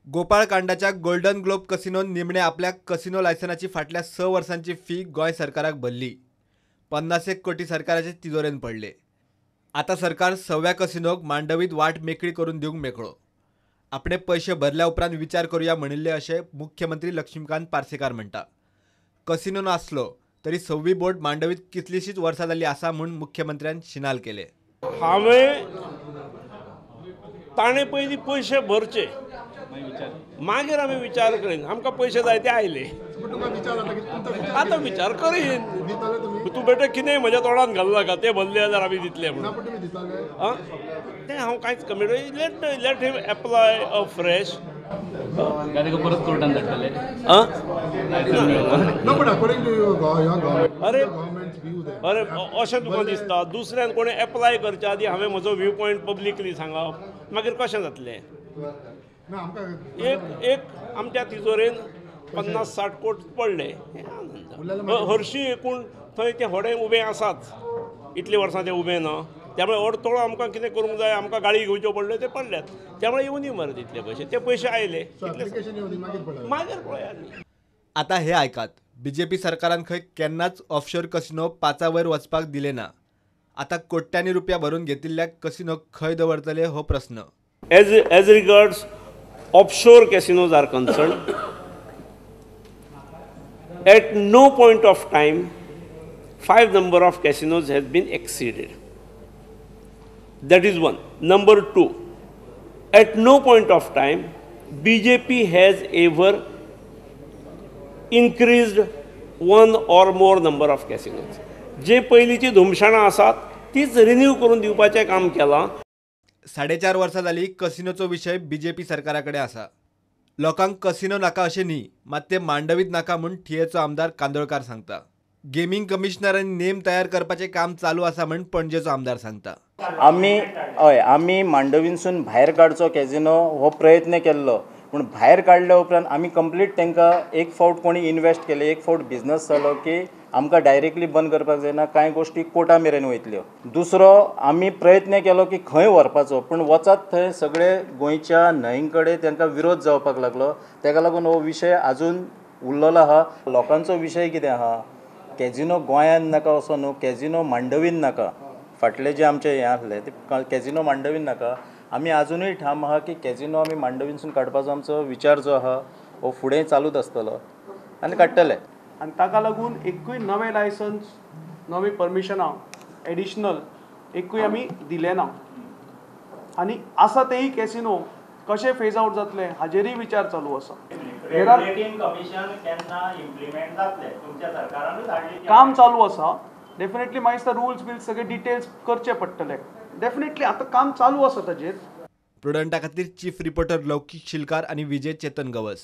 Gopal कांडाच्या golden globe कसिनोन निमणे आपल्या casino लायसनाची फाटल्या 6 वर्सांची फी गोंय सरकाराक भरली. 50 कोटी सरकाराचे तिजोरेन पडले. आतां सरकार 6व्या कसिनोक मांडवीत वाट मेकळी करून दिवंक मेकळो. आपणे पयशे भरल्या उपरांत विचार करुया म्हणिल्ले अशें मुख्यमंत्री लक्ष्मीकांत पार्सेकार म्हणटा. कसिनो नासलो तरी 6वी बोट मांडवीत कितलीशीच वर्सां जाली आसा म्हूण मुख्यमंत्र्यान शिनाल केले. हांवें ताणें पयलीं पयशे भरचे, मागीर आमी विचार करीन. आमकां पयशे जाय ते आयले, आतां विचार करीन. तूं बेटे कितें म्हज्या तोंडान घालूं नाका, ते भरले जाल्यार आमी दितले म्हणून. तें हांव कांयच commit. Let him apply a fresh. अरे अरे अशें तुका दिसता दुसऱ्यान कोणें एप्लाय करच्या आदी हांवें म्हजो व्यू पॉयंट पब्लिकली सांगप, मागीर कशें जातलें? एक एक आमच्या तिजोरेन 50-60 कोट पडले. हरशीं एकूण थंय ते होडे उबे आसाच, इतलीं वर्सां ते उबे ना, त्यामुळे अडथळो आमकां कितें करूंक जाय, आमकां गाळी घेवच्यो पडल्यो, ते पडल्यात. त्यामुळे येवनी मरे तितले पयशे, ते पयशे आयले मागीर पळया. आतां हे आयकात, बीजेपी सरकारान खंय केन्नाच ऑफशोर कसिनो 5 वयर वचपाक दिले ना. आतां कोट्यांनी रुपया भरून घेतिल्ल्या कसिनो खंय दवरतले हो प्रस्न. As regards offshore casinos are concerned, at no point of time 5 number of casinos has been exceeded. That is one. Number 2, at no point of time BJP has ever increased 1 or more number of casinos. जे पयलींची धुमशाणां आसात तीच renew करून दिवपाचें काम केलां. 4.5 वर्सां जाली कसिनोचो विशय बीजेपी सरकारा कडेन आसा. लोकांक कसिनो नाका अशें न्ही, मात ते मांडवीत नाका म्हूण थियेचो आमदार कांदोळकार सांगता. गेमींग कमिशनरान नेम तयार करपाचें काम चालू आसा म्हूण पणजेचो आमदार सांगता. आमी हय आमी मांडवींतसून भायर काडचो कॅसिनो हो प्रयत्न केल्लो, पूण भायर काडल्या उपरांत आमी कंप्लीट तांकां एक फावट कोणी इन्वेस्ट केले, एक फावट बिजनस जालो की आमकां डायरेक्टली बंद करपाक जायना, कांय गोश्टी कोर्टा मेरेन वयतल्यो. दुसरो आमी प्रयत्न केलो की खंय व्हरपाचो, पूण वचात थंय सगळे गोंयच्या न्हंय कडेन तांकां विरोध जावपाक लागलो. ताका लागून हो विशय आजून उरलेलो आहा. लोकांचो विशय कितें आहा, कॅसिनो गोंयांत नाका असो न्हू, कॅसिनो मांडवीन नाका. फाटले जे आमचे हें आसले ते कॅसिनो मांडवीन नाका. आमी आजुनूय ठाम आहा की कॅसिनो आमी मांडवीनसून काडपाचो आमचो विचार जो आहा हो फुडें चालूच आसतलो आनी काडटले. आनी ताका लागून एकूय नवें लायसन्स, नवीं परमिशनां एडिशनल एकूय आमी दिलें ना. आनी आसा तेय कॅसिनो कशें फेज आवट जातले हाजेरूय विचार चालू आसा. काम चालू आसा, डेफिनेटली मागीर ते रुल्स बिल्स सगळे डिटेल्स करचे पडटले. डेफिनेटली आतां काम चालू आसा ताजेर. प्रुडंटा खातीर चीफ रिपोर्टर लौकीक शिलकार आनी विजय चेतन गवस.